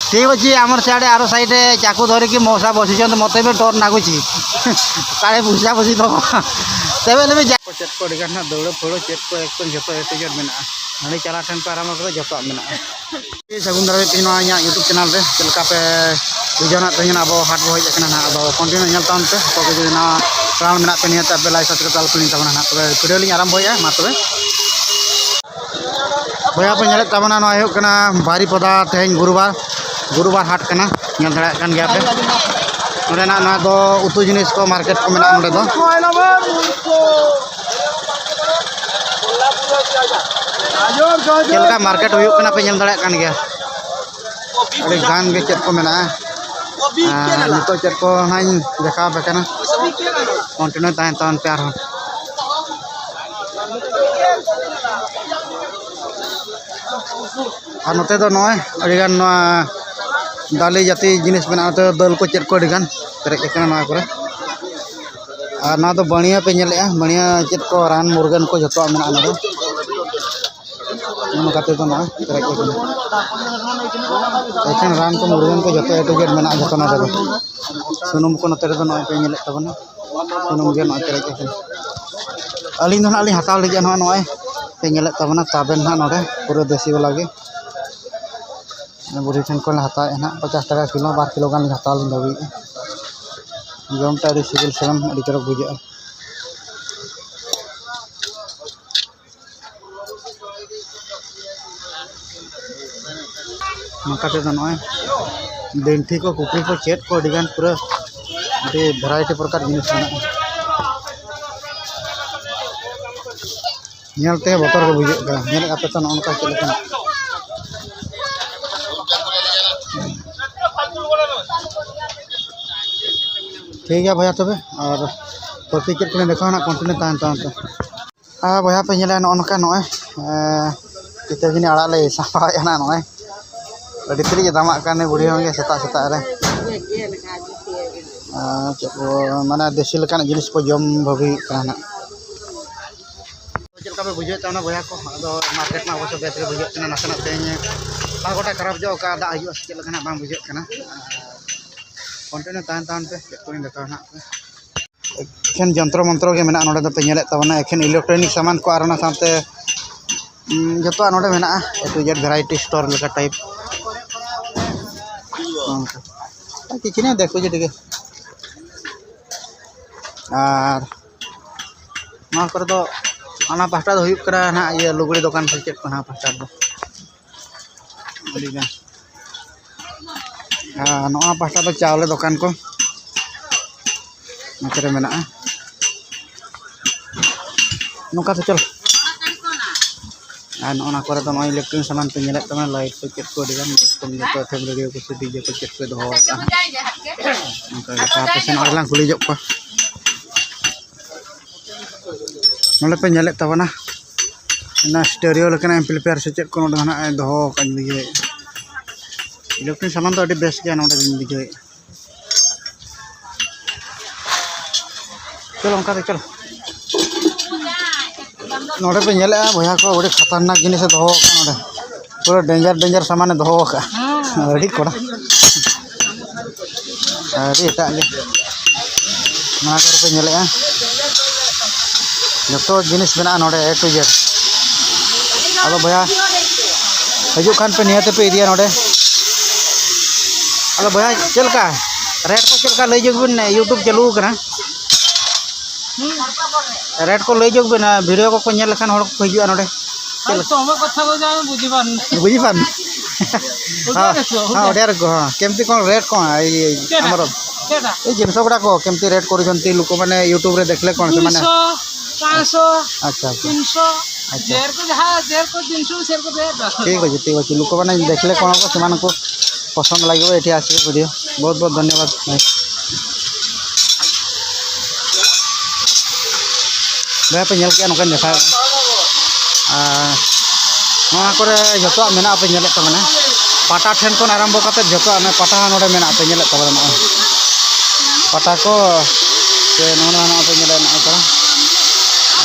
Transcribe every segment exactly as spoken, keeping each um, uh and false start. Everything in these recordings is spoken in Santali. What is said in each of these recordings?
ଠିକ୍ ଅଛି, ଆମର ସିଆଡ଼େ ଆର ସାଇଡ଼୍ରେ ଚାକୁ ଧରିକି ମଉସା ବସିଛନ୍ତି, ମୋତେ ବି ଡର ଲାଗୁଛି। କାଳେ ଭୁଷା ଭୁଷି ଦେବ। ତେବେ ହେଲେ ବି ଯା- ଚେଟ୍ କୋ ଆଡ଼ିକା ନା ଦୌଡ଼ ଫୋଡ଼ ଚେଟ୍ କୋ ଏକᱫᱚᱢ ᱡᱚᱛᱚ A to Z ᱢᱮᱱᱟᱜᱼᱟ᱾ ᱦᱟᱺᱰᱤ ᱪᱟᱞᱟ ᱴᱷᱮᱱ ᱠᱷᱚᱱ ᱟᱨᱟᱢᱵᱷᱚ ᱠᱟᱛᱮ ᱡᱚᱛᱚᱣᱟᱜ ᱢᱮᱱᱟᱜᱼᱟ᱾ ᱥᱟᱹᱜᱩᱱ ᱫᱟᱨᱟᱢ ᱯᱮ ᱱᱚᱣᱟ ᱤᱧᱟᱹᱜ YouTube ᱪᱮᱱᱮᱞ ᱨᱮ᱾ ᱪᱮᱫ ᱞᱮᱠᱟ ᱯᱮ ᱵᱩᱡᱷᱟᱹᱣ ᱱᱟᱜ? ᱛᱮᱦᱮᱧ ᱟᱵᱚ ᱦᱟᱴ ᱵᱚ ᱦᱮᱡ ᱟᱠᱟᱱᱟ ᱱᱟᱜ, ᱟᱫᱚ ᱠᱚᱱᱴᱤᱱᱤᱭᱩ ᱧᱮᱞ ᱛᱟᱵᱚᱱ ᱯᱮ᱾ ᱚᱠᱚᱭ ᱠᱚ ᱡᱩᱫᱤ ᱱᱟᱣᱟ ᱪᱮᱱᱮᱞ ᱢᱮᱱᱟᱜ ᱯᱮ ᱱᱤᱭᱟᱹ ᱛᱮ, ᱟᱯᱮ ᱞᱟᱭᱤᱠ ᱥᱟᱵᱥᱠᱨᱟᱭᱤᱵ ᱛᱟᱞ ᱠᱚᱞᱤᱧ ᱛᱟᱵᱚᱱᱟ ᱱᱟᱜ᱾ ᱛᱚᱵᱮ ᱵᱷᱤᱰᱤᱭᱳ ᱞᱤᱧ ᱟᱨᱟᱢᱵᱷᱚᱭᱮᱫᱼᱟ, ᱢᱟ ᱛᱚᱵᱮ᱾ ᱵᱚᱭᱦᱟ ᱯᱮ ᱧᱮᱞᱮᱫ ᱛᱟᱵᱚᱱᱟ, ᱱᱚᱣᱟ ᱦᱩᱭᱩᱜ ᱠᱟᱱᱟ ᱵᱟᱨᱤᱯᱚᱫᱟ, ᱛᱮᱦᱮᱧ ᱜᱩᱨᱩᱵᱟᱨ, ᱜᱩᱨᱩᱵᱟᱨ ᱦᱟᱴ ᱠᱟᱱᱟ, ᱧᱮᱞ ᱫᱟᱲᱮᱭᱟᱜ ᱠᱟᱱ ᱜᱮᱭᱟ ᱯᱮ᱾ ᱱᱚᱰᱮᱱᱟᱜ ᱱᱚᱣᱟ ᱫᱚ ᱩᱛᱩ ᱡᱤᱱᱤᱥ ᱠᱚ ᱢᱟᱨᱠᱮᱴ ᱠᱚ ᱢᱮᱱᱟᱜᱼᱟ ᱱᱚᱰᱮ ᱫᱚ᱾ ᱪᱮᱫ ᱞᱮᱠᱟ ᱢᱟᱨᱠᱮᱴ ᱦᱩᱭᱩᱜ ᱠᱟᱱᱟ ᱯᱮ ᱧᱮᱞ ᱫᱟᱲᱮᱭᱟᱜ ᱠᱟᱱ ᱜᱮᱭᱟ, ᱟᱹᱰᱤ ᱜᱟᱱ ᱜᱮ ᱪᱮᱫ ᱠᱚ ᱢᱮᱱᱟᱜᱼᱟ᱾ ᱟᱨ ᱱᱤᱛᱚᱜ ᱪᱮᱫ ᱠᱚ ᱦᱟᱸᱜ ᱤᱧ ᱫᱮᱠᱷᱟᱣ ᱟᱯᱮ ᱠᱟᱱᱟ, ᱠᱚᱱᱴᱤᱱᱤᱭᱩ ᱛᱟᱦᱮᱱ ᱛᱟᱵᱚᱱ ᱯᱮ ᱟᱨᱦᱚᱸ᱾ ᱟᱨ ᱱᱚᱛᱮ ᱫᱚ ᱱᱚᱜᱼᱚᱭ ᱟᱹᱰᱤᱜᱟᱱ ᱱᱚᱣᱟ ᱫᱟᱹᱞᱤ ᱡᱟᱹᱛᱤ ᱡᱤᱱᱤᱥ ᱢᱮᱱᱟᱜᱼᱟ, ᱱᱚᱛᱮ ᱫᱚ ᱫᱟᱹᱞ ᱠᱚ ᱪᱮᱫ ᱠᱚ ᱟᱹᱰᱤᱜᱟᱱ ᱯᱮᱨᱮᱡ ᱟᱠᱟᱱᱟ ᱱᱚᱣᱟ ᱠᱚᱨᱮ᱾ ᱟᱨ ᱱᱚᱣᱟ ᱫᱚ ᱵᱟᱹᱲᱤᱭᱟᱹ ᱯᱮ ᱧᱮᱞᱮᱫᱼᱟ, ᱵᱟᱹᱲᱤᱭᱟᱹ ᱪᱮᱫ ᱠᱚ ᱨᱟᱱ ᱢᱩᱨᱜᱟᱹᱱ ᱠᱚ ᱡᱚᱛᱚᱣᱟᱜ ᱢᱮᱱᱟᱜᱼᱟ ᱱᱚᱰᱮ᱾ ᱱᱚᱜᱼᱚ ᱱᱚᱝᱠᱟ ᱛᱮᱫᱚ ᱱᱚᱜᱼᱚᱭ ᱯᱮᱨᱮᱡ ᱟᱠᱟᱱᱟ᱾ ᱮᱠᱷᱮᱱ ᱨᱟᱱ ᱠᱚ ᱢᱩᱨᱜᱟᱹᱱ ᱠᱚ ᱡᱚᱛᱚ A to Z ᱢᱮᱱᱟᱜᱼᱟ ᱡᱚᱛᱚ ᱱᱚᱰᱮ ᱫᱚ᱾ ᱥᱩᱱᱩᱢ ᱠᱚ ᱱᱚᱛᱮ ᱨᱮᱫᱚ ᱱᱚᱜᱼᱚᱭ ᱯᱮ ᱧᱮᱞᱮᱫ ᱛᱟᱵᱚᱱᱟ, ᱥᱩᱱᱩᱢ ᱜᱮ ᱱᱚᱜᱼᱚᱭ ᱯᱮᱨᱮᱡ ᱟᱠᱟᱱᱟ᱾ ᱟᱹᱞᱤᱧ ᱫᱚ ᱱᱟᱦᱟᱜ ᱞᱤᱧ ᱦᱟᱛᱟᱣ ᱞᱟᱹᱜᱤᱫ ᱱᱚᱜᱼᱚᱭ, ᱱᱚᱜᱼᱚᱭ ᱯᱮ ᱧᱮᱞᱮᱫ ᱛᱟᱵᱚᱱᱟ ᱛᱟᱵᱮᱱ ᱱᱟᱦᱟᱜ ᱱᱚᱰᱮ ᱯᱩᱨᱟᱹ ᱫᱮᱥᱤ ᱵᱟᱞᱟ ᱜᱮ᱾ ᱵᱩᱲᱦᱤ ᱴᱷᱮᱱ ᱠᱷᱚᱱ ᱞᱮ ᱦᱟᱛᱟᱣᱮᱫᱼᱟ ᱱᱟᱦᱟᱜ ᱯᱚᱪᱟᱥ ᱴᱟᱠᱟ ᱠᱤᱞᱳ, ᱵᱟᱨ ᱠᱤᱞᱳ ᱜᱟᱱ ᱞᱤᱧ ᱦᱟᱛᱟᱣ ᱞᱤᱧ ᱫᱟᱹᱵᱤᱭᱮᱫᱼᱟ᱾ ᱡᱚᱢ ᱛᱮ ᱟᱹᱰᱤ ᱥᱤᱵᱤᱞ ᱥᱤᱵᱤᱞ, ᱟᱹᱰᱤ ᱪᱚᱨᱚᱠ ᱵᱩᱡᱷᱟᱹᱜᱼᱟ᱾ ᱱᱚᱝᱠᱟ ᱛᱮᱫᱚ ᱱᱚᱜᱼᱚᱭ ᱞᱮᱱᱴᱷᱤ ᱠᱚ, ᱠᱩᱠᱲᱤ ᱠᱚ, ᱪᱮᱫ ᱠᱚ ᱟᱹᱰᱤᱜᱟᱱ ᱯᱩᱨᱟᱹ ᱟᱹᱰᱤ ᱵᱷᱮᱨᱟᱭᱴᱤ ᱯᱨᱚᱠᱟᱨ ᱡᱤᱱᱤᱥ ᱢᱮᱱᱟᱜᱼᱟ᱾ ᱧᱮᱞ ᱛᱮ ᱵᱚᱛᱚᱨ ᱜᱮ ᱵᱩᱡᱷᱟᱹᱜ ᱠᱟᱱᱟ᱾ ᱧᱮᱞᱮᱫ ᱟᱯᱮ ᱛᱚ ᱱᱚᱜᱼᱚ ᱱᱚᱝᱠᱟ ᱪᱮᱫ ᱞᱮᱠᱟᱱᱟᱜ᱾ ᱴᱷᱤᱠ ᱜᱮᱭᱟ ᱵᱚᱭᱦᱟ, ᱛᱚᱵᱮ ᱟᱨ ᱯᱨᱚᱛᱤ ᱪᱮᱫ ᱠᱚᱞᱮ ᱫᱮᱠᱷᱟᱣᱟ ᱱᱟᱜ, ᱠᱚᱱᱴᱤᱱᱤᱭᱩ ᱛᱟᱦᱮᱱ ᱛᱟᱵᱚᱱ ᱯᱮ᱾ ᱟᱨ ᱵᱚᱭᱦᱟ ᱯᱮ ᱧᱮᱞᱟ ᱱᱚᱜᱼᱚ ᱱᱚᱝᱠᱟ ᱱᱚᱜᱼᱚᱭ, ᱮᱸ, ᱠᱤᱛᱟᱹ ᱵᱤᱱᱤ ᱟᱲᱟᱜ ᱞᱮ ᱥᱟᱯᱷᱟᱭᱮᱫᱼᱟ ᱱᱟᱜ ᱱᱚᱜᱼᱚᱭ᱾ ᱟᱹᱰᱤ ᱛᱮᱫ ᱜᱮ ᱫᱟᱢᱟᱜ ᱠᱟᱱ ᱱᱩᱭ ᱵᱩᱲᱦᱤ ᱦᱚᱲ ᱜᱮ ᱥᱮᱛᱟᱜ ᱥᱮᱛᱟᱜ ᱨᱮ᱾ ᱟᱨ ᱪᱮᱫ ᱠᱚ ᱢᱟᱱᱮ ᱫᱮᱥᱤ ᱞᱮᱠᱟᱱᱟᱜ ᱡᱤᱱᱤᱥ ᱠᱚ ᱡᱚᱢ ᱵᱷᱟᱹᱜᱤ ᱦᱩᱭᱩᱜ ᱠᱟᱱᱟ ᱱᱟᱜ᱾ ᱪᱮᱫ ᱞᱮᱠᱟ ᱯᱮ ᱵᱩᱡᱷᱟᱹᱣᱮᱫ ᱛᱟᱵᱚᱱᱟ ᱵᱚᱭᱦᱟ ᱠᱚ? ᱟᱫᱚ ᱢᱟᱨᱠᱮᱴ ᱢᱟ ᱚᱵᱚᱥᱥᱳᱭ ᱵᱮᱥ ᱜᱮ ᱵᱩᱡᱷᱟᱹᱜ ᱠᱟᱱᱟ, ᱱᱟᱥᱮᱱᱟᱜ ᱛᱮᱦᱮᱧ ᱟᱨ ᱜᱚᱴᱟ ᱠᱷᱟᱨᱟᱯ ᱧᱚᱜ ᱠᱟᱜᱼᱟ, ᱫᱟᱜ ᱦᱤᱡᱩᱜᱼᱟ ᱥᱮ ᱪᱮᱫ ᱞᱮᱠᱟ ᱱᱟᱜ ᱵᱟᱝ ᱵᱩᱡᱷᱟᱹᱜ ᱠᱟᱱᱟ᱾ ᱟᱨ continue ᱛᱟᱦᱮᱱ ᱛᱟᱵᱚᱱ ᱯᱮ, ᱪᱮᱫ ᱠᱚᱞᱤᱧ ᱫᱮᱠᱷᱟᱣᱟ ᱱᱟᱜ ᱯᱮ᱾ ᱮᱠᱷᱮᱱ ᱡᱚᱱᱛᱨᱚ ᱢᱚᱱᱛᱨᱚ ᱜᱮ ᱢᱮᱱᱟᱜᱼᱟ ᱱᱚᱰᱮ ᱫᱚᱯᱮ ᱧᱮᱞᱮᱫ ᱛᱟᱵᱚᱱᱟ, ᱮᱠᱷᱮᱱ electronic ᱥᱟᱢᱟᱱ ᱠᱚ ᱟᱨ ᱚᱱᱟ ᱥᱟᱶᱛᱮ, ᱩᱸ, ᱡᱚᱛᱚᱣᱟᱜ ᱱᱚᱰᱮ ᱢᱮᱱᱟᱜᱼᱟ, A to Z variety store ᱞᱮᱠᱟ type᱾ ᱚᱱᱠᱟ᱾ ᱟᱨ ᱠᱤᱪᱷᱩ ᱱᱤᱭᱟᱹ ᱫᱮᱠᱷᱚ ᱡᱮ ᱴᱷᱤᱠ ᱜᱮᱭᱟ᱾ ᱟᱨ ᱱᱚᱣᱟ ᱠᱚᱨᱮ ᱫᱚ, ᱚᱱᱟ ᱯᱟᱦᱴᱟ ᱫᱚ ᱦᱩᱭᱩᱜ ᱠᱟᱱᱟ ᱱᱟᱦᱟᱜ ᱤᱭᱟᱹ ᱞᱩᱜᱽᱲᱤ ᱫᱚᱠᱟᱱ ᱥᱮ ᱪᱮᱫ ᱠᱚ ᱱᱟᱦᱟᱜ ᱯᱟᱦᱴᱟ ᱨᱮᱫᱚ᱾ ᱟᱹᱰᱤᱜᱟᱱ᱾ ᱟᱨ ᱱᱚᱣᱟ ᱯᱟᱦᱴᱟ ᱫᱚ ᱪᱟᱣᱞᱮ ᱫᱚᱠᱟᱱ ᱠᱚ ᱱᱚᱛᱮ ᱨᱮ ᱢᱮᱱᱟᱜᱼᱟ᱾ ᱱᱚᱝᱠᱟ ᱛᱮ ᱪᱚᱞᱚ᱾ ᱟᱨ ᱱᱚᱜᱼᱚ ᱱᱟ ᱠᱚᱨᱮ ᱫᱚ ᱱᱚᱜᱼᱚᱭ electronic ᱥᱟᱢᱟᱱ ᱯᱮ ᱧᱮᱞᱮᱫ ᱛᱟᱵᱚᱱᱟ, light ᱠᱚ ᱪᱮᱫ ᱠᱚ ᱟᱹᱰᱤᱜᱟᱱ, ᱡᱚᱛᱚ ᱨᱮᱰᱤᱭᱳ ᱠᱚ ᱥᱮ DJ ᱠᱚ ᱪᱮᱫ ᱠᱚ ᱫᱚᱦᱚ ᱟᱠᱟᱫᱼᱟ᱾ ᱚᱱᱠᱟ ᱜᱮ ᱦᱟᱯᱮ ᱥᱮ ᱱᱚᱰᱮ ᱞᱟᱝ ᱠᱩᱞᱤ ᱧᱚᱜ ᱠᱚᱣᱟ᱾ ᱱᱚᱰᱮ ᱯᱮ ᱧᱮᱞᱮᱫ ᱛᱟᱵᱚᱱᱟ, ᱚᱱᱟ stereo ᱞᱮᱠᱟᱱᱟᱜ amplifier ᱥᱮ ᱪᱮᱫ ᱠᱚ ᱱᱚᱰᱮ ᱫᱚ ᱱᱟᱦᱟᱜ ᱮ ᱫᱚᱦᱚ ᱟᱠᱟᱫ ᱞᱟᱹᱜᱤᱫ᱾ Electronic ᱥᱟᱢᱟᱱ ᱫᱚ ᱟᱹᱰᱤ ᱵᱮᱥ ᱜᱮᱭᱟ ᱱᱚᱰᱮ ᱫᱚᱧ ᱵᱩᱡᱷᱟᱹᱣᱮᱫᱼᱟ᱾ ᱪᱚᱞᱚ, ᱚᱱᱠᱟ ᱛᱮ ᱪᱚᱞᱚ᱾ ᱱᱚᱰᱮ ᱯᱮ ᱧᱮᱞᱮᱫᱼᱟ ᱵᱚᱭᱦᱟ ᱠᱚ, ᱟᱹᱰᱤ ᱠᱷᱟᱛᱟᱨᱱᱟᱠ ᱡᱤᱱᱤᱥᱮ ᱫᱚᱦᱚ ᱟᱠᱟᱫᱼᱟ ᱱᱚᱰᱮ᱾ ᱯᱩᱨᱟᱹ danger, danger ᱥᱟᱢᱟᱱᱮ ᱫᱚᱦᱚ ᱟᱠᱟᱫᱼᱟ᱾ ᱟᱹᱰᱤ ᱠᱚᱲᱟ᱾ ᱟᱹᱰᱤ ᱮᱴᱟᱜ ᱜᱮ᱾ ᱱᱚᱣᱟ ᱠᱚᱨᱮ ᱯᱮ ᱧᱮᱞᱮᱫᱼᱟ, ᱡᱚᱛᱚ ᱡᱤᱱᱤᱥ ᱢᱮᱱᱟᱜᱼᱟ ᱱᱚᱰᱮ, A to Z᱾ ᱟᱫᱚ ᱵᱚᱭᱦᱟ, ᱦᱤᱡᱩᱜ ᱠᱷᱟᱱ ᱯᱮ, ᱱᱤᱭᱟᱹ ᱛᱮᱯᱮ ᱤᱫᱤᱭᱟ ᱱᱚᱰᱮ᱾ ᱟᱫᱚ ᱵᱚᱭᱦᱟ, ᱪᱮᱫ ᱞᱮᱠᱟ rate ᱠᱚ, ᱪᱮᱫ ᱞᱮᱠᱟ ᱞᱟᱹᱭ ᱧᱚᱜ ᱵᱤᱱ, YouTube ᱪᱟᱹᱞᱩ ᱟᱠᱟᱱᱟ᱾ Rate ᱠᱚ ᱞᱟᱹᱭ ᱧᱚᱜ ᱵᱤᱱ, video ᱠᱚᱠᱚ ᱧᱮᱞ ᱞᱮᱠᱷᱟᱱ ᱦᱚᱲ ᱠᱚᱠᱚ ᱦᱤᱡᱩᱜᱼᱟ ᱱᱚᱰᱮ᱾ ᱪᱮᱫ ᱦᱳᱭ, ᱞᱮᱠᱟ? ᱛᱚ ᱟᱢᱟᱜ ᱠᱟᱛᱷᱟ ᱫᱚ ᱡᱟᱦᱟᱸ ᱵᱩᱡᱷᱟᱹᱣ ᱵᱟᱝ᱾ ᱵᱩᱡᱷᱟᱹᱣ ᱦᱮᱸ, ᱜᱮᱥᱮ, ᱦᱮᱸ, ᱵᱩᱡᱷᱟᱹᱣ᱾ ᱚᱰᱤᱭᱟ ᱨᱮ ᱠᱚ, ᱦᱮᱸ᱾ ᱠᱮᱢᱛᱤ ᱠᱚᱱ rate ᱠᱚ, ᱮᱭ, ᱪᱮᱫᱟᱜ? ᱟᱢᱟᱨ ᱪᱮᱫᱟᱜ? ᱮᱭ ᱡᱤᱱᱤᱥ ᱜᱩᱲᱟ ᱠᱚ ᱠᱮᱢᱛᱤ rate ᱠᱚᱨᱩᱪᱷᱚᱱᱛᱤ ᱞᱩᱠᱚ ᱢᱟᱱᱮ YouTube ᱨᱮ ᱫᱮᱠᱷᱞᱮ ᱠᱚᱱ ᱥᱮ ᱢᱟᱱᱮ? ᱫᱩᱭᱥᱚ, ᱯᱟᱸᱪᱥᱚ, ᱟᱪᱪᱷᱟ, ᱟᱪᱪᱷᱟ᱾ ᱛᱤᱱᱥᱚ, ᱟᱪᱪᱷᱟ᱾ ᱡᱮᱨ ᱠᱚ ᱡᱟᱦᱟᱸ, ᱡᱮᱨ ᱠᱚ ᱛᱤᱱᱥᱚ, ᱥᱮᱨ ᱠᱚ ᱫᱮ ᱴᱷᱤᱠ ᱚᱪᱷᱮ, ᱴᱷᱤᱠ ᱚᱪᱷᱮ᱾ ᱞᱩᱠᱚ ᱢᱟᱱᱮ ᱫᱮᱠᱷᱞᱮ ᱠᱚᱱ ᱠᱚ ᱥᱮ ᱢᱟᱱᱮ ᱠᱚ ᱯᱚᱥᱚᱱᱫ ᱞᱟᱜᱤᱵ ᱮᱴᱷᱤ ᱟᱥᱤ video᱾ ᱵᱚᱦᱩᱛ ᱵᱚᱦᱩᱛ ᱫᱷᱚᱱᱭᱚᱵᱟᱫ᱾ ᱵᱚᱭᱦᱟ ᱯᱮ ᱧᱮᱞ ᱠᱮᱜᱼᱟ, ᱱᱚᱝᱠᱟᱧ ᱫᱮᱠᱷᱟᱣᱮᱫᱼᱟ᱾ ᱟᱨ ᱱᱚᱣᱟ ᱠᱚᱨᱮ ᱡᱚᱛᱚᱣᱟᱜ ᱢᱮᱱᱟᱜᱼᱟ, ᱯᱮ ᱧᱮᱞᱮᱫ ᱛᱟᱵᱚᱱᱟ, ᱯᱟᱴᱟ ᱴᱷᱮᱱ ᱠᱷᱚᱱ ᱟᱨᱟᱢᱵᱷᱚ ᱠᱟᱛᱮᱫ ᱡᱚᱛᱚᱣᱟᱜ, ᱚᱱᱮ ᱯᱟᱴᱟ ᱦᱚᱸ ᱱᱚᱰᱮ ᱢᱮᱱᱟᱜᱼᱟ, ᱯᱮ ᱧᱮᱞᱮᱫ ᱛᱟᱵᱚᱱᱟ᱾ ᱱᱚᱜᱼᱚᱭ ᱯᱟᱴᱟ ᱠᱚ ᱥᱮ ᱱᱚᱜᱼᱚ ᱱᱚᱣᱟ, ᱱᱚᱣᱟ ᱯᱮ ᱧᱮᱞᱮᱫ, ᱱᱚᱜᱼᱚᱭ ᱛᱚ,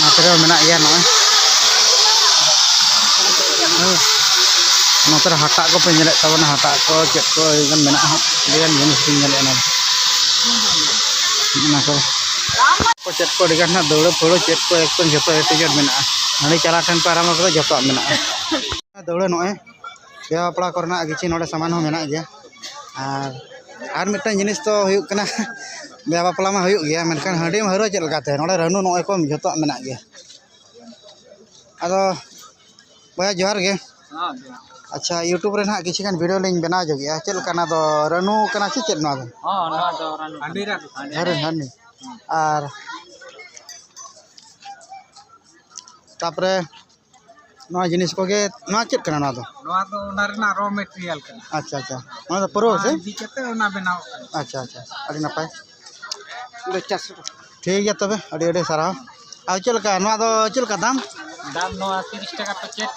ᱱᱚᱣᱟ ᱠᱚᱨᱮ ᱦᱚᱸ ᱢᱮᱱᱟᱜ ᱜᱮᱭᱟ ᱱᱚᱜᱼᱚᱭ᱾ ᱦᱮᱸ᱾ ᱱᱚᱛᱮ ᱨᱮ ᱦᱟᱴᱟᱜ ᱠᱚᱯᱮ ᱧᱮᱞᱮᱫ ᱛᱟᱵᱚᱱᱟ, ᱦᱟᱴᱟᱜ ᱠᱚ ᱪᱮᱫ ᱠᱚ ᱟᱹᱰᱤ ᱜᱟᱱ ᱢᱮᱱᱟᱜᱼᱟ ᱦᱟᱸᱜ, ᱟᱹᱰᱤ ᱜᱟᱱ ᱡᱤᱱᱤᱥ ᱵᱤᱱ ᱧᱮᱞᱮᱫᱼᱟ ᱱᱚᱰᱮ᱾ ᱚᱱᱟ ᱠᱚ ᱠᱚ ᱪᱮᱫ ᱠᱚ ᱟᱹᱰᱤ ᱜᱟᱱ ᱦᱟᱸᱜ, ᱫᱟᱹᱣᱲᱟᱹ ᱯᱷᱟᱹᱣᱲᱟᱹ ᱪᱮᱫ ᱠᱚ ᱮᱠᱫᱚᱢ ᱡᱚᱛᱚ A to Z ᱢᱮᱱᱟᱜᱼᱟ᱾ ᱦᱟᱺᱰᱤ ᱪᱟᱞᱟ ᱴᱷᱮᱱ ᱠᱷᱚᱱ ᱟᱨᱟᱢᱵᱷᱚ ᱠᱟᱛᱮ ᱡᱚᱛᱚᱣᱟᱜ ᱢᱮᱱᱟᱜᱼᱟ᱾ ᱫᱟᱹᱣᱲᱟᱹ ᱱᱚᱜᱼᱚᱭ ᱵᱤᱦᱟ ᱵᱟᱯᱞᱟ ᱠᱚᱨᱮᱱᱟᱜ ᱠᱤᱪᱷᱩ ᱱᱚᱰᱮ ᱥᱟᱢᱟᱱ ᱦᱚᱸ ᱢᱮᱱᱟᱜ ᱜᱮᱭᱟ᱾ ᱟᱨ, ᱟᱨ ᱢᱤᱫᱴᱟᱝ ᱡᱤᱱᱤᱥ ᱫᱚ ᱦᱩᱭᱩᱜ ᱠᱟᱱᱟ, ᱵᱤᱦᱟ ᱵᱟᱯᱞᱟ ᱢᱟ ᱦᱩᱭᱩᱜ ᱜᱮᱭᱟ, ᱢᱮᱱᱠᱷᱟᱱ ᱦᱟᱺᱰᱤ ᱢᱟᱹᱣᱨᱟᱹ ᱪᱮᱫ ᱞᱮᱠᱟᱛᱮ? ᱱᱚᱰᱮ ᱨᱟᱹᱱᱩ ᱱᱚᱜᱼᱚᱭ ᱠᱚ ᱡᱚᱛᱚᱣᱟᱜ ᱢᱮᱱᱟᱜ ᱜᱮᱭᱟ᱾ ᱟᱫᱚ ᱵᱚᱭᱦᱟ ᱡᱚᱦᱟᱨ ᱜᱮ᱾ ᱦᱮᱸ, ᱡᱚᱦᱟᱨ᱾ ᱟᱪᱪᱷᱟ, YouTube ᱨᱮ ᱱᱟᱦᱟᱜ ᱠᱤᱪᱷᱩ ᱜᱟᱱ video ᱞᱤᱧ ᱵᱮᱱᱟᱣ ᱧᱚᱜᱮᱜᱼᱟ᱾ ᱪᱮᱫ ᱞᱮᱠᱟ ᱱᱚᱣᱟ ᱫᱚ, ᱨᱟᱹᱱᱩ ᱠᱟᱱᱟ ᱥᱮ ᱪᱮᱫ ᱱᱚᱣᱟ ᱫᱚ? ᱦᱚᱸ, ᱱᱚᱣᱟ ᱫᱚ ᱨᱟᱹᱱᱩ ᱠᱟᱱᱟ᱾ ᱦᱟᱺᱰᱤ ᱨᱟᱹᱱᱩ᱾ ᱦᱟᱺᱰᱤ, ᱦᱟᱺᱰᱤ᱾ ᱟᱨ ᱛᱟᱯᱚᱨᱮ ᱱᱚᱣᱟ ᱡᱤᱱᱤᱥ ᱠᱚᱜᱮ, ᱱᱚᱣᱟ ᱪᱮᱫ ᱠᱟᱱᱟ ᱱᱚᱣᱟ ᱫᱚ? ᱱᱚᱣᱟ ᱫᱚ ᱚᱱᱟ ᱨᱮᱱᱟᱜ raw material ᱠᱟᱱᱟ᱾ ᱟᱪᱪᱷᱟ, ᱟᱪᱪᱷᱟ᱾ ᱱᱚᱣᱟ ᱫᱚ ᱯᱩᱨᱟᱹ ᱚᱱᱟ ᱥᱮ? ᱤᱫᱤ ᱠᱟᱛᱮ ᱚᱱᱟ ᱵᱮᱱᱟᱣ ᱠᱟᱱᱟ᱾ ᱟᱪᱪᱷᱟ, ᱟᱪᱪᱷᱟ, ᱟᱹᱰᱤ ᱱᱟᱯᱟᱭ᱾ ᱴᱷᱤᱠ ᱜᱮᱭᱟ ᱛᱚᱵᱮ, ᱟᱹᱰᱤ ᱟᱹᱰᱤ ᱥᱟᱨᱦᱟᱣ᱾ ᱟᱨ ᱪᱮᱫ ᱞᱮᱠᱟ ᱱᱚᱣᱟ ᱫᱚ, ᱪᱮᱫ ᱞᱮᱠᱟ ᱫᱟᱢ? ᱫᱟᱢ ᱱᱚᱣᱟ ᱛᱤᱨᱤᱥ ᱴᱟᱠᱟ packet᱾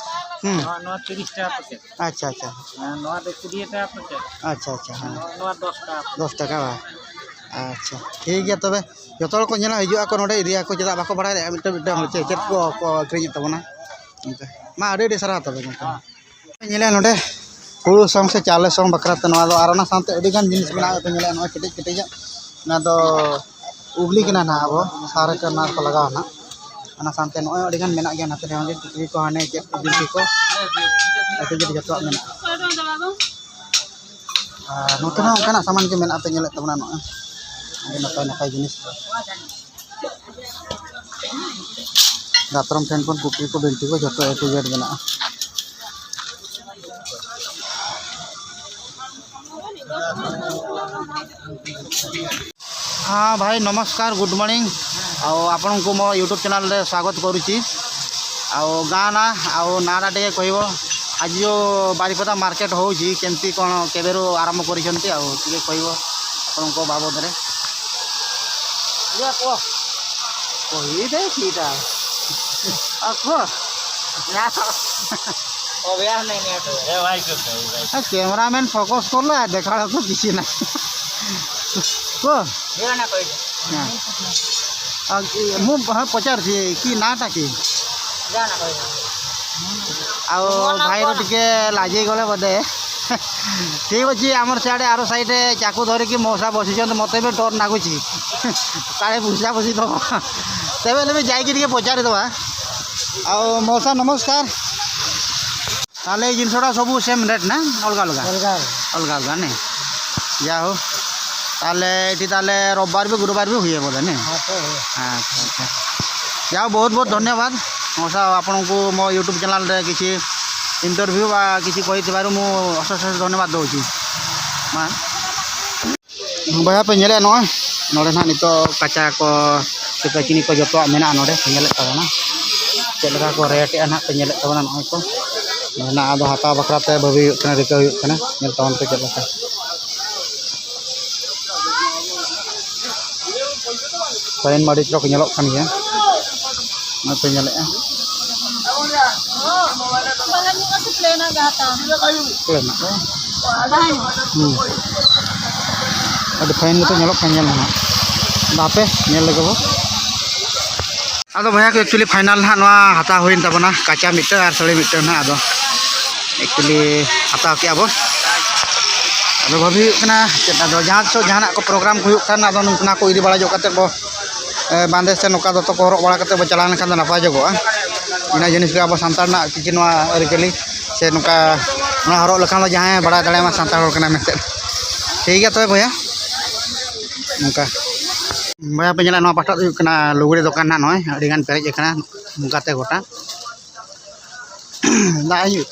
ᱦᱩᱸ᱾ ᱱᱚᱣᱟ, ᱱᱚᱣᱟ ᱛᱤᱨᱤᱥ ᱴᱟᱠᱟ packet᱾ ᱟᱪᱪᱷᱟ, ᱟᱪᱪᱷᱟ᱾ ᱟᱨ ᱱᱚᱣᱟ ᱫᱚ ᱠᱩᱲᱤ ᱴᱟᱠᱟ packet᱾ ᱟᱪᱪᱷᱟ, ᱟᱪᱪᱷᱟ, ᱦᱮᱸ᱾ ᱱᱚᱣᱟ, ᱱᱚᱣᱟ ᱫᱚᱥ ᱴᱟᱠᱟ᱾ ᱫᱚᱥ ᱴᱟᱠᱟ ᱵᱟᱝ? ᱟᱪᱪᱷᱟ, ᱴᱷᱤᱠ ᱜᱮᱭᱟ ᱛᱚᱵᱮ᱾ ᱡᱚᱛᱚ ᱦᱚᱲ ᱠᱚ ᱧᱮᱞᱟ, ᱦᱤᱡᱩᱜ ᱟᱠᱚ ᱱᱚᱰᱮ, ᱤᱫᱤᱭᱟᱠᱚ, ᱪᱮᱫᱟᱜ ᱵᱟᱠᱚ ᱵᱟᱲᱟᱭ ᱫᱟᱲᱮᱭᱟᱜᱼᱟ ᱢᱤᱫᱴᱟᱝ ᱢᱤᱫᱴᱟᱝ ᱦᱚᱲ ᱪᱮᱫ, ᱪᱮᱫ ᱠᱚ, ᱠᱚ ᱟᱹᱠᱷᱨᱤᱧᱮᱫ ᱛᱟᱵᱚᱱᱟ᱾ ᱢᱟ, ᱟᱹᱰᱤ ᱟᱹᱰᱤ ᱥᱟᱨᱦᱟᱣ ᱛᱚᱵᱮ ᱜᱚᱢᱠᱮ᱾ ᱧᱮᱞᱮᱜᱼᱟ ᱱᱚᱰᱮ ᱦᱩᱲᱩ ᱥᱚᱝ ᱥᱮ ᱪᱟᱣᱞᱮ ᱥᱚᱝ ᱵᱟᱠᱷᱨᱟ ᱛᱮ ᱱᱚᱣᱟ ᱫᱚ, ᱟᱨ ᱚᱱᱟ ᱥᱟᱶᱛᱮ ᱟᱹᱰᱤ ᱜᱟᱱ ᱡᱤᱱᱤᱥ ᱢᱮᱱᱟᱜᱼᱟ᱾ ᱯᱮ ᱧᱮᱞᱮᱜᱼᱟ ᱱᱚᱜᱼᱚᱭ ᱠᱮᱴᱮᱡ ᱠᱮᱴᱮᱡᱟᱜ, ᱚᱱᱟ ᱫᱚ ᱩᱜᱽᱞᱤ ᱠᱟᱱᱟ ᱱᱟᱦᱟᱜ, ᱟᱵᱚ ᱥᱟᱨ ᱨᱮ ᱚᱱᱟ ᱠᱚ ᱞᱟᱜᱟᱣᱟ ᱱᱟᱦᱟᱜ᱾ ᱚᱱᱟ ᱥᱟᱶᱛᱮ ᱱᱚᱜᱼᱚᱭ ᱟᱹᱰᱤ ᱜᱟᱱ ᱢᱮᱱᱟᱜ ᱜᱮᱭᱟ, ᱱᱟᱛᱮ ᱨᱮᱦᱚᱸ ᱜᱮ ᱴᱩᱠᱨᱤ ᱠᱚ, ᱦᱟᱱᱮ ᱪᱮᱫ ᱠᱚ ᱵᱤᱱᱴᱷᱤ ᱠᱚ, ᱟᱹᱰᱤ ᱡᱳᱨ ᱡᱚᱛᱚᱣᱟᱜ ᱢᱮᱱᱟᱜᱼᱟ᱾ ᱟᱨ ᱱᱚᱛᱮ ᱦᱚᱸ ᱚᱱᱠᱟᱱᱟᱜ ᱥᱟᱢᱟᱱ ᱜᱮ ᱢᱮᱱᱟᱜᱼᱟ, ᱯᱮ ᱧᱮᱞᱮᱫ ᱛᱟᱵᱚᱱᱟ ᱱᱚᱜᱼᱚᱭ ᱟᱹᱰᱤ ᱱᱟᱯᱟᱭ ᱱᱟᱯᱟᱭ ᱡᱤᱱᱤᱥ᱾ ᱫᱟᱛᱨᱚᱢ ᱴᱷᱮᱱ ᱠᱷᱚᱱ ᱠᱩᱯᱤ ᱠᱚ, ᱵᱤᱱᱴᱷᱤ ᱠᱚ, ᱡᱚᱛᱚ A to Z ᱢᱮᱱᱟᱜᱼᱟ᱾ ହଁ ଭାଇ, ନମସ୍କାର, ଗୁଡ୍ ମର୍ଣ୍ଣିଂ। ଆଉ ଆପଣଙ୍କୁ ମୋ YouTube ଚ୍ୟାନେଲରେ ସ୍ୱାଗତ କରୁଛି। ଆଉ ଗାଁ ନା, ଆଉ ନାଁଟା ଟିକେ କହିବ। ଆଜି ଯେଉଁ ବାରିପଦା ମାର୍କେଟ ହେଉଛି, କେମିତି କ'ଣ, କେବେରୁ ଆରମ୍ଭ କରିଛନ୍ତି, ଆଉ ଟିକେ କହିବ ଆପଣଙ୍କ ବାବଦରେ। ଇଏ କୁହ। କହିଦେ କିଟା। ଆଉ କୁହ। ନା। ଅଭ୍ୟାସ ନାହିଁ, ନିହାତି। ଏ ଭାଇ, କୁହ, ଭାଇ, ଭାଇ। ଏ କ୍ୟାମେରାମ୍ୟାନ ଫୋକସ କଲା, ଦେଖା ବେଳକୁ କିଛି ନାହିଁ। କୁହ। ଝିଅ ନା କହିଦେ। ନା। ଆଉ କି-, ମୁଁ, ହଁ, ପଚାରୁଛି, କି ନାଁଟା କି? ଝିଅ ନା କହିଦେ। ଆଉ ଭାଇର ଟିକେ ଲାଜେଇ ଗଲେ ବୋଧେ। ଠିକ୍ ଅଛି, ଆମର ସିଆଡ଼େ ଆର ସାଇଡ଼୍ରେ ଚାକୁ ଧରିକି ମଉସା ବସିଛନ୍ତି, ମୋତେ ବି ଡର ଲାଗୁଛି। କାଳେ ଭୁଷା ଭୁଷି ଦେବ। ତେବେ ହେଲେ ବି ଯାଇକି ଟିକେ ପଚାରିଦେବା। ଆଉ ମଉସା, ନମସ୍କାର। ତାହେଲେ ଏଇ ଜିନିଷଟା ସବୁ ସେମ୍ ରେଟ୍ ନା ଅଲଗା ଅଲଗା? ଅଲଗା ଅଲଗା। ଅଲଗା ଅଲଗା ନାଇଁ? ଯାହା ହଉ, ତାହେଲେ ଏଠି ତାହେଲେ ରବିବାର ବି, ଗୁରୁବାର ବି ହୁଏ ବୋଧେ ନାଇଁ? ହଁ, ତ ହୁଏ। ଆଚ୍ଛା, ଆଚ୍ଛା। ଯାହା ହଉ, ବହୁତ ବହୁତ ଧନ୍ୟବାଦ ମଉସା, ଆପଣଙ୍କୁ ମୋ ୟୁଟ୍ୟୁବ୍ ଚ୍ୟାନେଲ୍ରେ କିଛି ଇଣ୍ଟରଭ୍ୟୁ ବା କିଛି କହିଥିବାରୁ ମୁଁ ଅଶେଷ ଅଶେଷ ଧନ୍ୟବାଦ ଦେଉଛି। ᱢᱟ᱾ ᱵᱚᱭᱦᱟ ᱯᱮ ᱧᱮᱞᱮᱫᱼᱟ, ᱱᱚᱜᱼᱚᱭ ᱱᱚᱰᱮ ᱱᱟᱦᱟᱜ ᱱᱤᱛᱚᱜ ᱠᱟᱪᱟ ᱠᱚ ᱥᱮ ᱠᱟᱹᱪᱱᱤ ᱠᱚ ᱡᱚᱛᱚᱣᱟᱜ ᱢᱮᱱᱟᱜᱼᱟ ᱱᱚᱰᱮ᱾ ᱯᱮ ᱧᱮᱞᱮᱫ ᱛᱟᱵᱚᱱᱟ ᱪᱮᱫ ᱞᱮᱠᱟ ᱠᱚ ᱨᱮᱴ ᱮᱫᱼᱟ ᱱᱟᱦᱟᱜ, ᱯᱮ ᱧᱮᱞᱮᱫ ᱛᱟᱵᱚᱱᱟ ᱱᱚᱜᱼᱚᱭ ᱠᱚ ᱢᱮᱱᱟᱜᱼᱟ᱾ ᱟᱫᱚ ᱦᱟᱛᱟᱣ ᱵᱟᱠᱷᱨᱟ ᱛᱮ ᱵᱷᱟᱹᱵᱤ ᱦᱩᱭᱩᱜ ᱠᱟᱱᱟ, ᱨᱤᱠᱟᱹ ᱦᱩᱭᱩᱜ ᱠᱟᱱᱟ᱾ ᱧᱮᱞ ᱛᱟᱵᱚᱱ ᱯᱮ ᱪᱮᱫ ᱞᱮᱠᱟ᱾ ᱯᱟᱹᱭᱤᱱ ᱢᱟᱹᱨᱤᱪ ᱠᱚ ᱧᱮᱞᱚᱜ ᱠᱟᱱ ᱜᱮᱭᱟ, ᱱᱚᱜᱼᱚᱭ ᱯᱮ ᱧᱮᱞᱮᱫᱼᱟ᱾ ᱯᱞᱮᱱᱟᱜ ᱠᱚ? ᱦᱩᱸ᱾ ᱟᱹᱰᱤ ᱯᱷᱟᱭᱤᱱ ᱜᱮᱛᱚ ᱧᱮᱞᱚᱜ ᱠᱟᱱ, ᱧᱮᱞ ᱢᱮ ᱦᱟᱸᱜ᱾ ᱟᱫᱚ ᱦᱟᱯᱮ, ᱧᱮᱞ ᱞᱮᱜᱮ ᱵᱚ᱾ ᱟᱫᱚ ᱵᱚᱭᱦᱟ ᱠᱚ, actually final ᱦᱟᱸᱜ ᱱᱚᱣᱟ ᱦᱟᱛᱟᱣ ᱦᱩᱭᱮᱱ ᱛᱟᱵᱚᱱᱟ, ᱠᱟᱪᱟ ᱢᱤᱫᱴᱟᱝ ᱟᱨ ᱥᱟᱹᱲᱤ ᱢᱤᱫᱴᱟᱝ ᱦᱟᱸᱜ᱾ ᱟᱫᱚ actually ᱦᱟᱛᱟᱣ ᱠᱮᱜᱼᱟ ᱵᱚ᱾ ᱟᱫᱚ ᱵᱷᱟᱹᱵᱤ ᱦᱩᱭᱩᱜ ᱠᱟᱱᱟ ᱪᱮᱫ, ᱟᱫᱚ ᱡᱟᱦᱟᱸ ᱛᱤᱥᱚᱜ ᱡᱟᱦᱟᱱᱟᱜ ᱠᱚ ᱯᱨᱳᱜᱨᱟᱢ ᱠᱚ ᱦᱩᱭᱩᱜ ᱠᱷᱟᱱ, ᱟᱫᱚ ᱱᱚᱝᱠᱟ ᱠᱚ ᱤᱫᱤ ᱵᱟᱲᱟ ᱧᱚᱜ ᱠᱟᱛᱮᱫ ᱵᱚ, ᱮ, ᱵᱟᱸᱫᱮ ᱥᱮ ᱱᱚᱝᱠᱟ ᱫᱚᱛᱚ ᱠᱚ ᱦᱚᱨᱚᱜ ᱵᱟᱲᱟ ᱠᱟᱛᱮᱫ ᱵᱚ ᱪᱟᱞᱟᱣ ᱞᱮᱱᱠᱷᱟᱱ ᱫᱚ ᱱᱟᱯᱟᱭ ᱧᱚᱜᱚᱜᱼᱟ᱾ ᱤᱱᱟᱹ ᱡᱤᱱᱤᱥ ᱜᱮ ᱟᱵᱚ ᱥᱟᱱᱛᱟᱲ ᱨᱮᱱᱟᱜ ᱠᱤᱪᱷᱩ ᱱᱚᱣᱟ ᱟᱹᱨᱤᱪᱟᱹᱞᱤ ᱥᱮ ᱱᱚᱝᱠᱟ ᱱᱚᱣᱟ ᱦᱚᱨᱚᱜ ᱞᱮᱠᱷᱟᱱ ᱫᱚ ᱡᱟᱦᱟᱸᱭ ᱵᱟᱲᱟᱭ ᱫᱟᱲᱮᱭᱟᱢᱟ ᱥᱟᱱᱛᱟᱲ ᱦᱚᱲ ᱠᱟᱱᱟᱭ ᱢᱮᱱᱛᱮ᱾ ᱴᱷᱤᱠ ᱜᱮᱭᱟ ᱛᱚᱵᱮ ᱵᱚᱭᱦᱟ, ᱱᱚᱝᱠᱟ ᱵᱚᱭᱦᱟ ᱯᱮ ᱧᱮᱞᱟ, ᱱᱚᱣᱟ ᱯᱟᱦᱴᱟ ᱫᱚ ᱦᱩᱭᱩᱜ ᱠᱟᱱᱟ ᱞᱩᱜᱽᱲᱤ ᱫᱚᱠᱟᱱ ᱱᱟᱜ, ᱱᱚᱜᱼᱚᱭ ᱟᱹᱰᱤᱜᱟᱱ ᱯᱮᱨᱮᱡ ᱟᱠᱟᱱᱟ ᱱᱚᱝᱠᱟᱛᱮ ᱜᱚᱴᱟ᱾ ᱫᱟᱜ ᱦᱩᱭᱩᱜ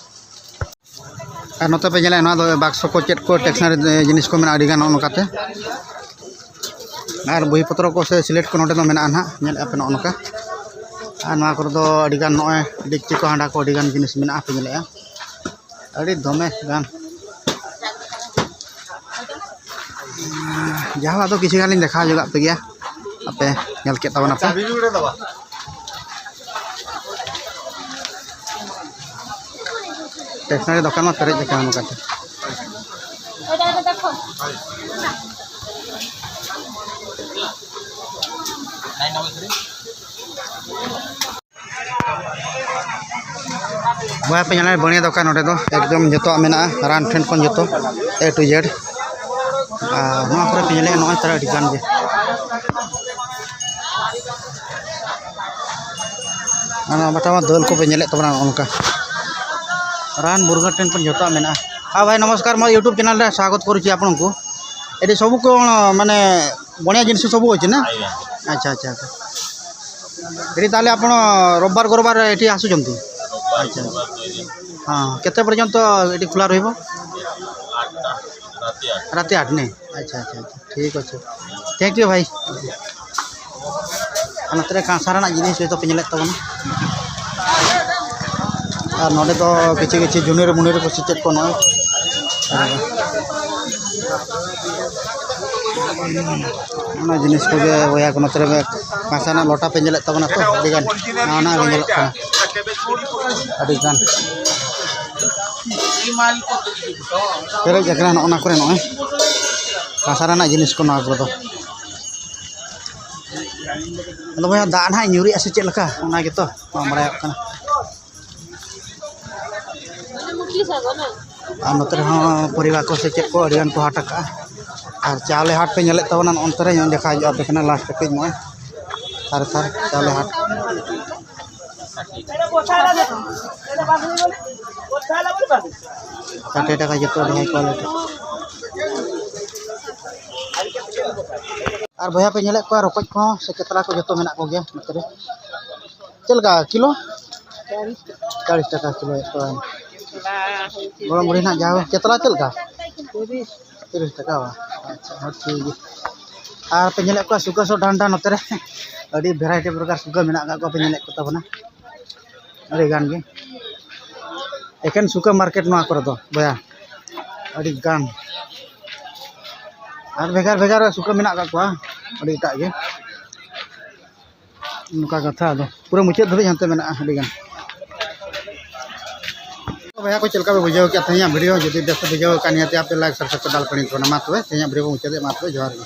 ᱟᱨ ᱱᱚᱛᱮ ᱯᱮ ᱧᱮᱞᱟ, ᱱᱚᱣᱟ ᱫᱚ ᱵᱟᱠᱥᱚ ᱠᱚ ᱪᱮᱫ ᱠᱚ ᱴᱮᱠᱥᱱᱟᱨᱤ ᱡᱤᱱᱤᱥ ᱠᱚ ᱢᱮᱱᱟᱜᱼᱟ ᱟᱹᱰᱤᱜᱟᱱ ᱱᱚᱜᱼᱚ ᱱᱚᱝᱠᱟᱛᱮ᱾ ᱟᱨ ᱵᱳᱭ ᱯᱚᱛᱨᱚ ᱠᱚ ᱥᱮ ᱥᱤᱞᱮᱴ ᱠᱚ ᱱᱚᱰᱮ ᱫᱚ ᱢᱮᱱᱟᱜᱼᱟ ᱱᱟᱦᱟᱜ, ᱧᱮᱞᱮᱫᱼᱟ ᱯᱮ ᱱᱚᱜᱼᱚ ᱱᱚᱝᱠᱟ᱾ ᱟᱨ ᱱᱚᱣᱟ ᱠᱚᱨᱮ ᱫᱚ ᱟᱹᱰᱤᱜᱟᱱ ᱱᱚᱜᱼᱚᱭ ᱰᱮᱠᱪᱤ ᱠᱚ ᱦᱟᱸᱰᱟ ᱠᱚ ᱟᱹᱰᱤᱜᱟᱱ ᱡᱤᱱᱤᱥ ᱢᱮᱱᱟᱜᱼᱟ ᱯᱮ ᱧᱮᱞᱮᱫᱼᱟ, ᱟᱹᱰᱤ ᱫᱚᱢᱮ ᱜᱟᱱ᱾ ᱡᱟᱦᱟᱸ ᱟᱫᱚ ᱠᱤᱪᱷᱩ ᱜᱟᱱ ᱞᱤᱧ ᱫᱮᱠᱷᱟᱣ ᱧᱚᱜᱟᱜ ᱯᱮ ᱜᱮᱭᱟ, ᱟᱯᱮ ᱧᱮᱞ ᱠᱮᱫ ᱛᱟᱵᱚᱱᱟ ᱯᱮ᱾ ᱥᱴᱮᱥᱚᱱᱟᱨᱤ ᱫᱚᱠᱟᱱ ᱢᱟ ᱯᱮᱨᱮᱡ ᱟᱠᱟᱱ ᱱᱚᱝᱠᱟᱛᱮ᱾ ᱵᱚᱭᱦᱟ ᱯᱮ ᱧᱮᱞᱮᱫ ᱵᱟᱹᱲᱤᱭᱟᱹ ᱫᱚᱠᱟᱱ ᱱᱚᱰᱮ ᱫᱚ ᱮᱠᱫᱚᱢ ᱡᱚᱛᱚᱣᱟᱜ ᱢᱮᱱᱟᱜᱼᱟ, ᱨᱟᱱ ᱴᱷᱮᱱ ᱠᱷᱚᱱ ᱡᱚᱛᱚ A to Z᱾ ᱟᱨ ᱱᱚᱣᱟ ᱠᱚᱨᱮ ᱯᱮ ᱧᱮᱞᱮᱫᱼᱟ ᱱᱚᱜᱼᱚᱭ ᱛᱟᱨᱟ ᱟᱹᱰᱤ ᱜᱟᱱ ᱜᱮ᱾ ᱟᱨ ᱱᱚᱣᱟ ᱵᱟᱴᱟ ᱢᱟ ᱫᱟᱹᱞ ᱠᱚᱯᱮ ᱧᱮᱞᱮᱫ ᱛᱟᱵᱚᱱᱟ ᱱᱚᱜᱼᱚ ᱱᱚᱝᱠᱟ ᱨᱟᱱ ᱢᱩᱨᱜᱟᱹᱱ ᱴᱷᱮᱱ ᱠᱷᱚᱱ ᱡᱚᱛᱚᱣᱟᱜ ᱢᱮᱱᱟᱜᱼᱟ᱾ ᱦᱮᱸ ᱵᱷᱟᱭ ᱱᱚᱢᱚᱥᱠᱟᱨ, ᱢᱟ YouTube channel ᱨᱮ ସ୍ୱାଗତ କରୁଛି ଆପଣଙ୍କୁ। ଏଠି ସବୁ କ'ଣ ମାନେ ବଢ଼ିଆ ଜିନିଷ ସବୁ ଅଛି ନା? ଆଜ୍ଞା। ଆଚ୍ଛା ଆଚ୍ଛା ଆଚ୍ଛା। ଏଠି ତାହେଲେ ଆପଣ ରବିବାର ଗୁରୁବାର ଏଠି ଆସୁଛନ୍ତି? ଆଚ୍ଛା। ହଁ, କେତେ ପର୍ଯ୍ୟନ୍ତ ଏଠି ଖୋଲା ରହିବ? ରାତି ଆଠ ନାଇଁ? ଆଚ୍ଛା ଆଚ୍ଛା ଆଚ୍ଛା, ଠିକ୍ ଅଛି। ଥ୍ୟାଙ୍କ ୟୁ ଭାଇ। ᱟᱨ ᱱᱚᱛᱮ ᱨᱮ ᱠᱟᱸᱥᱟ ᱨᱮᱱᱟᱜ ᱡᱤᱱᱤᱥ ᱡᱚᱛᱚ ᱯᱮ ᱧᱮᱞᱮᱫ ᱛᱟᱵᱚᱱᱟ᱾ ᱟᱨ ᱱᱚᱰᱮ ᱫᱚ ᱠᱤᱪᱷᱩ ᱠᱤᱪᱷᱩ ᱡᱩᱱᱤᱨ ᱢᱩᱱᱤᱨ ᱠᱚ ᱥᱮ ᱪᱮᱫ ᱠᱚ ᱱᱚᱜᱼᱚᱭ᱾ ᱚᱱᱟ ᱡᱤᱱᱤᱥ ᱠᱚᱜᱮ ᱵᱚᱭᱦᱟ ᱠᱚ ᱱᱚᱛᱮ ᱨᱮ ᱠᱟᱸᱥᱟ ᱨᱮᱱᱟᱜ ᱞᱚᱴᱟ ᱯᱮ ᱧᱮᱞᱮᱫ ᱛᱟᱵᱚᱱᱟ ᱛᱚ, ᱟᱹᱰᱤᱜᱟᱱ ᱱᱟᱣᱟ ᱱᱟᱣᱟ ᱜᱮ ᱧᱮᱞᱚᱜ ᱠᱟᱱᱟ, ᱟᱹᱰᱤᱜᱟᱱ ᱯᱮᱨᱮᱡ ᱟᱠᱟᱱᱟ ᱱᱚᱜᱼᱚ ᱱᱟ ᱠᱚᱨᱮ, ᱱᱚᱜᱼᱚᱭ ᱠᱟᱸᱥᱟ ᱨᱮᱱᱟᱜ ᱡᱤᱱᱤᱥ ᱠᱚ ᱱᱚᱣᱟ ᱠᱚᱫᱚ᱾ ᱟᱫᱚ ᱵᱚᱭᱦᱟ ᱫᱟᱜ ᱱᱟᱦᱟᱜ ᱧᱩᱨᱩᱜᱼᱟ ᱥᱮ ᱪᱮᱫ ᱞᱮᱠᱟ ᱚᱱᱟ ᱜᱮᱛᱚ ᱵᱟᱝ ᱵᱟᱲᱟᱭᱚᱜ ᱠᱟᱱᱟ᱾ ᱟᱨ ᱱᱚᱛᱮ ᱨᱮᱦᱚᱸ ᱯᱚᱨᱤᱵᱟ ᱠᱚ ᱥᱮ ᱪᱮᱫ ᱠᱚ ᱟᱹᱰᱤᱜᱟᱱ ᱠᱚ ᱦᱟᱴ ᱟᱠᱟᱜᱼᱟ᱾ ᱟᱨ ᱪᱟᱣᱞᱮ ᱦᱟᱴ ᱯᱮ ᱧᱮᱞᱮᱫ ᱛᱟᱵᱚᱱᱟ ᱱᱚᱜᱼᱚ ᱱᱚᱛᱮ ᱨᱮ, ᱧᱮᱞ ᱫᱮᱠᱷᱟᱣ ᱧᱚᱜ ᱟᱯᱮ ᱠᱟᱱᱟ ᱞᱟᱥᱴ ᱨᱮ ᱠᱟᱹᱡ ᱱᱚᱜᱼᱚᱭ ᱛᱷᱟᱨ ᱛᱷᱟᱨ ᱪᱟᱣᱞᱮ ᱦᱟᱴ᱾ ᱪᱟᱴᱮ ᱴᱟᱠᱟ ᱡᱚᱛᱚ ᱟᱹᱰᱤ high quality᱾ ᱟᱨ ᱵᱚᱭᱦᱟ ᱯᱮ ᱧᱮᱞᱮᱫ ᱠᱚᱣᱟ ᱨᱚᱠᱚᱡ ᱠᱚᱦᱚᱸ ᱥᱮ ᱠᱟᱛᱞᱟ ᱠᱚ ᱡᱚᱛᱚ ᱢᱮᱱᱟᱜ ᱠᱚᱜᱮᱭᱟ ᱱᱚᱛᱮ ᱨᱮ᱾ ᱪᱮᱫ ᱞᱮᱠᱟ ᱠᱤᱞᱳ? ᱪᱟᱞᱤᱥ ᱴᱟᱠᱟ ᱠᱤᱞᱳ ᱮᱠ ᱴᱟᱠᱟ᱾ ᱜᱚᱲᱚᱢ ᱵᱩᱲᱦᱤ ᱱᱟᱜ ᱡᱟᱦᱟᱸ ᱠᱮᱛᱞᱟ ᱪᱮᱫ ᱞᱮᱠᱟ? ᱛᱤᱨᱤᱥ ᱴᱟᱠᱟ ᱵᱟ? ᱟᱪᱪᱷᱟ, ᱦᱚᱸ, ᱴᱷᱤᱠ ᱜᱮᱭᱟ᱾ ᱟᱨ ᱯᱮ ᱧᱮᱞᱮᱫ ᱠᱚᱣᱟ ᱥᱩᱠᱟᱹ ᱥᱚ ᱰᱟᱱᱰᱟ ᱱᱚᱛᱮ ᱨᱮ ᱟᱹᱰᱤ variety ᱯᱨᱚᱠᱟᱨ ᱥᱩᱠᱟᱹ ᱢᱮᱱᱟᱜ ᱟᱠᱟᱫ ᱠᱚᱣᱟ, ᱯᱮ ᱧᱮᱞᱮᱫ ᱠᱚ ᱛᱟᱵᱚᱱᱟ ᱟᱹᱰᱤ ᱜᱟᱱ ᱜᱮ᱾ ᱮᱠᱮᱱ ᱥᱩᱠᱟᱹ market ᱱᱚᱣᱟ ᱠᱚᱨᱮ ᱫᱚ ᱵᱚᱭᱦᱟ, ᱟᱹᱰᱤ ᱜᱟᱱ᱾ ᱟᱨ ᱵᱷᱮᱜᱟᱨ ᱵᱷᱮᱜᱟᱨ ᱥᱩᱠᱟᱹ ᱢᱮᱱᱟᱜ ᱟᱠᱟᱫ ᱠᱚᱣᱟ ᱟᱹᱰᱤ ᱮᱴᱟᱜ ᱜᱮ᱾ ᱱᱚᱝᱠᱟ ᱠᱟᱛᱷᱟ, ᱟᱫᱚ ᱯᱩᱨᱟᱹ ᱢᱩᱪᱟᱹᱫ ᱫᱷᱟᱹᱵᱤᱡ ᱦᱟᱱᱛᱮ ᱢᱮᱱᱟᱜᱼᱟ ᱟᱹᱰᱤ ᱜᱟᱱ᱾ ᱵᱚᱭᱦᱟ ᱠᱚ ᱪᱮᱫ ᱞᱮᱠᱟ ᱯᱮ ᱵᱩᱡᱷᱟᱹᱣ ᱠᱮᱫ ᱛᱤᱧᱟ video? ᱡᱩᱫᱤ ᱵᱮᱥ ᱯᱮ ᱵᱩᱡᱷᱟᱹᱣ ᱠᱟᱱ ᱜᱮᱭᱟ ᱛᱚ ᱟᱯᱮ like subscribe ᱠᱚ ᱫᱟᱞ ᱠᱟᱹᱲᱤ ᱛᱟᱵᱚᱱᱟ᱾ ᱢᱟ ᱛᱚᱵᱮ ᱛᱮᱦᱮᱧᱟᱜ video ᱵᱚᱱ ᱢᱩᱪᱟᱹᱫᱮᱫ, ᱢᱟ ᱛᱚᱵᱮ ᱡᱚᱦᱟᱨ ᱜᱮ᱾